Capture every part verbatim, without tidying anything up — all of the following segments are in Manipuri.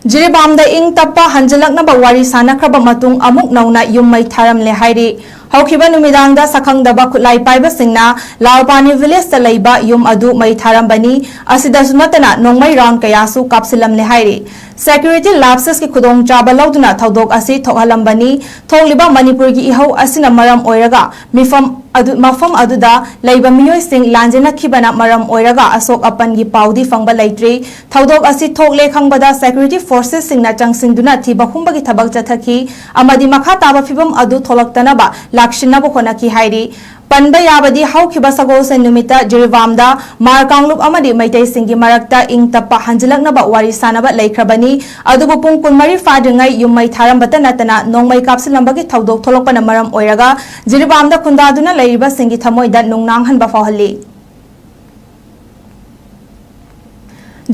ꯖꯤꯔꯤꯕꯥꯝꯗ ꯏꯪ ꯇꯞꯄ ꯍꯟꯖꯤꯜꯂꯛꯅꯕ ꯋꯥꯔꯤ ꯁꯥꯟꯅꯈ꯭ꯔꯕ ꯃꯇꯨꯡ ꯑꯃꯨꯛ ꯅꯧꯅ ꯌꯨꯝ ꯃꯩ ꯊꯥꯔꯝꯂꯦ ꯍꯥꯏꯔꯤ꯫ ꯍꯧꯈꯤꯕ ꯅꯨꯃꯤꯗꯥꯡꯗ ꯁꯛꯈꯪꯗꯕ ꯈꯨꯠꯂꯥꯏ ꯄꯥꯏꯕꯁꯤꯡꯅ ꯂꯥꯜꯄꯥꯅꯤ ꯚꯤꯂꯦꯖꯇ ꯂꯩꯕ ꯌꯨꯝ ꯑꯗꯨ ꯃꯩ ꯊꯥꯔꯝꯕꯅꯤ꯫ ꯑꯁꯤꯗꯁꯨ ꯅꯠꯇꯅ ꯅꯣꯡꯃꯩ ꯔꯥꯎꯟ ꯀꯌꯥꯁꯨ ꯀꯥꯞꯁꯤꯜꯂꯝꯂꯦ ꯍꯥꯏꯔꯤ꯫ ꯁꯦꯀ꯭ꯌꯨꯔꯤꯇꯤ ꯂꯥꯞꯁꯦꯁꯀꯤ ꯈꯨꯗꯣꯡꯆꯥꯕ ꯂꯧꯗꯨꯅ ꯊꯧꯗꯣꯛ ꯑꯁꯤ ꯊꯣꯛꯍꯜꯂꯝꯕꯅꯤ꯫ ꯊꯣꯛꯂꯤꯕ ꯃꯅꯤꯄꯨꯔꯒꯤ ꯏꯍꯧ ꯑꯁꯤꯅ ꯃꯔꯝ ꯑꯣꯏꯔꯒ ꯃꯤꯐꯝ ꯑꯗꯨ, ꯃꯐꯝ ꯑꯗꯨꯗ ꯂꯩꯕ ꯃꯤꯑꯣꯏꯁꯤꯡ ꯂꯥꯟꯖꯦꯟꯅꯈꯤꯕꯅ ꯃꯔꯝ ꯑꯣꯏꯔꯒ ꯑꯁꯣꯛ ꯑꯄꯟꯒꯤ ꯄꯥꯎꯗꯤ ꯐꯪꯕ ꯂꯩꯇ꯭ꯔꯤ꯫ ꯊꯧꯗꯣꯛ ꯑꯁꯤ ꯊꯣꯛꯂꯦ ꯈꯪꯕꯗ ꯁꯦꯀ꯭ꯌꯨꯔꯤꯇꯤ ꯐꯣꯔꯁꯦꯁꯁꯤꯡꯅ ꯆꯪꯁꯤꯟꯗꯨꯅ ꯊꯤꯕ ꯍꯨꯝꯕꯒꯤ ꯊꯕꯛ ꯆꯠꯊꯈꯤ ꯑꯃꯗꯤ ꯃꯈꯥ ꯇꯥꯕ ꯐꯤꯕꯝ ꯑꯗꯨ ꯊꯣꯛꯂꯛꯇꯅꯕ ꯂꯥꯛꯁꯤꯟꯅꯕ ꯍꯣꯠꯅꯈꯤ ꯍꯥꯏꯔꯤ꯫ ꯄꯟꯕ ꯌꯥꯕꯗꯤ, ꯍꯧꯈꯤꯕ ꯁꯒꯣꯜꯁꯦꯟ ꯅꯨꯃꯤꯠꯇ ꯖꯤꯔꯤꯕꯥꯝꯗ ꯃꯥꯔ ꯀꯥꯡꯂꯨꯞ ꯑꯃꯗꯤ ꯃꯩꯇꯩꯁꯤꯡꯒꯤ ꯃꯔꯛꯇ ꯏꯪ ꯇꯞꯄ ꯍꯟꯖꯤꯜꯂꯛꯅꯕ ꯋꯥꯔꯤ ꯁꯥꯟꯅꯕ ꯂꯩꯈ꯭ꯔꯕꯅꯤ꯫ ꯑꯗꯨꯕꯨ ꯄꯨꯡ ꯀꯨꯟꯃꯔꯤ ꯐꯥꯗ꯭ꯔꯤꯉꯩ ꯌꯨꯝ ꯃꯩ ꯊꯥꯔꯝꯕꯇ ꯅꯠꯇꯅ ꯅꯣꯡꯃꯩ ꯀꯥꯞꯁꯤꯜꯂꯝꯕꯒꯤ ꯊꯧꯗꯣꯛ ꯊꯣꯛꯂꯛꯄꯅ ꯃꯔꯝ ꯑꯣꯏꯔꯒ ꯖꯤꯔꯤꯕꯥꯝꯗ ꯈꯨꯟꯗꯥꯗꯨꯅ ꯂꯩꯔꯤꯕꯁꯤꯡꯒꯤ ꯊꯃꯣꯏꯗ ꯅꯨꯡꯅꯥꯡꯍꯟꯕ ꯐꯥꯎꯍꯜꯂꯤ꯫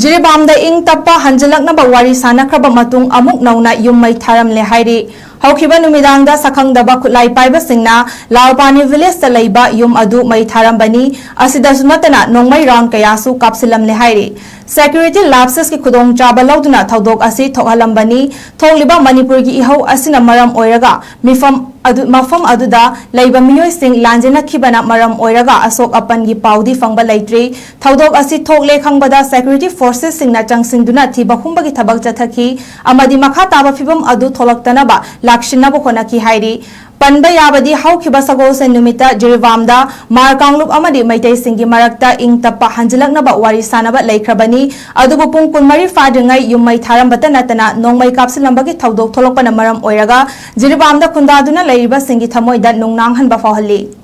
ꯖꯤꯔꯤꯕꯥꯝꯗ ꯏꯪ ꯇꯞꯄ ꯍꯟꯖꯤꯜꯂꯛꯅꯕ ꯋꯥꯔꯤ ꯁꯥꯟꯅꯈ꯭ꯔꯕ ꯃꯇꯨꯡ ꯑꯃꯨꯛ ꯅꯧꯅ ꯌꯨꯝ ꯃꯩ ꯊꯥꯔꯝꯂꯦ ꯍꯥꯏꯔꯤ꯫ ꯍꯧꯈꯤꯕ ꯅꯨꯃꯤꯗꯥꯡꯗ ꯁꯛꯈꯪꯗꯕ ꯈꯨꯠꯂꯥꯏ ꯄꯥꯏꯕꯁꯤꯡꯅ ꯂꯥꯜꯄꯥꯅꯤ ꯚꯤꯂꯦꯖꯇ ꯂꯩꯕ ꯌꯨꯝ ꯑꯗꯨ ꯃꯩ ꯊꯥꯔꯝꯕꯅꯤ꯫ ꯑꯁꯤꯗꯁꯨ ꯅꯠꯇꯅ ꯅꯣꯡꯃꯩ ꯔꯥꯎꯟ ꯀꯌꯥꯁꯨ ꯀꯥꯞꯁꯤꯜꯂꯝꯂꯦ ꯍꯥꯏꯔꯤ꯫ ꯁꯦꯀ꯭ꯌꯨꯔꯤꯇꯤ ꯂꯥꯞꯁꯦꯁꯀꯤ ꯈꯨꯗꯣꯡꯆꯥꯕ ꯂꯧꯗꯨꯅ ꯊꯧꯗꯣꯛ ꯑꯁꯤ ꯊꯣꯛꯍꯜꯂꯝꯕꯅꯤ꯫ ꯊꯣꯛꯂꯤꯕ ꯃꯅꯤꯄꯨꯔꯒꯤ ꯏꯍꯧ ꯑꯁꯤꯅ ꯃꯔꯝ ꯑꯣꯏꯔꯒ ꯃꯤꯐꯝ ꯑꯗꯨ, ꯃꯐꯝ ꯑꯗꯨꯗ ꯂꯩꯕ ꯃꯤꯑꯣꯏꯁꯤꯡ ꯂꯥꯟꯖꯦꯟꯅꯈꯤꯕꯅ ꯃꯔꯝ ꯑꯣꯏꯔꯒ ꯑꯁꯣꯛ ꯑꯄꯟꯒꯤ ꯄꯥꯎꯗꯤ ꯐꯪꯕ ꯂꯩꯇ꯭ꯔꯤ꯫ ꯊꯧꯗꯣꯛ ꯑꯁꯤ ꯊꯣꯛꯂꯦ ꯈꯪꯕꯗ ꯁꯦꯀ꯭ꯌꯨꯔꯤꯇꯤ ꯐꯣꯔꯁꯦꯁꯁꯤꯡꯅ ꯆꯪꯁꯤꯟꯗꯨꯅ ꯊꯤꯕ ꯍꯨꯝꯕꯒꯤ ꯊꯕꯛ ꯆꯠꯊꯈꯤ ꯑꯃꯗꯤ ꯃꯈꯥ ꯇꯥꯕ ꯐꯤꯕꯝ ꯑꯗꯨ ꯊꯣꯛꯂꯛꯇꯅꯕ ꯂꯥꯛꯁꯤꯟꯅꯕ ꯍꯣꯠꯅꯈꯤ ꯍꯥꯏꯔꯤ꯫ ꯄꯟꯕ ꯌꯥꯕꯗꯤ, ꯍꯧꯈꯤꯕ ꯁꯒꯣꯜꯁꯦꯟ ꯅꯨꯃꯤꯠꯇ ꯖꯤꯔꯤꯕꯥꯝꯗ ꯃꯥꯔ ꯀꯥꯡꯂꯨꯞ ꯑꯃꯗꯤ ꯃꯩꯇꯩꯁꯤꯡꯒꯤ ꯃꯔꯛꯇ ꯏꯪ ꯇꯞꯄ ꯍꯟꯖꯤꯜꯂꯛꯅꯕ ꯋꯥꯔꯤ ꯁꯥꯟꯅꯕ ꯂꯩꯈ꯭ꯔꯕꯅꯤ꯫ ꯑꯗꯨꯕꯨ ꯄꯨꯡ ꯀꯨꯟꯃꯔꯤ ꯐꯥꯗ꯭ꯔꯤꯉꯩ ꯌꯨꯝ ꯃꯩ ꯊꯥꯔꯝꯕꯇ ꯅꯠꯇꯅ ꯅꯣꯡꯃꯩ ꯀꯥꯞꯁꯤꯜꯂꯝꯕꯒꯤ ꯊꯧꯗꯣꯛ ꯊꯣꯛꯂꯛꯄꯅ ꯃꯔꯝ ꯑꯣꯏꯔꯒ ꯖꯤꯔꯤꯕꯥꯝꯗ ꯈꯨꯟꯗꯥꯗꯨꯅ ꯂꯩꯔꯤꯕꯁꯤꯡꯒꯤ ꯊꯃꯣꯏꯗ ꯅꯨꯡꯅꯥꯡꯍꯟꯕ ꯐꯥꯎꯍꯜꯂꯤ꯫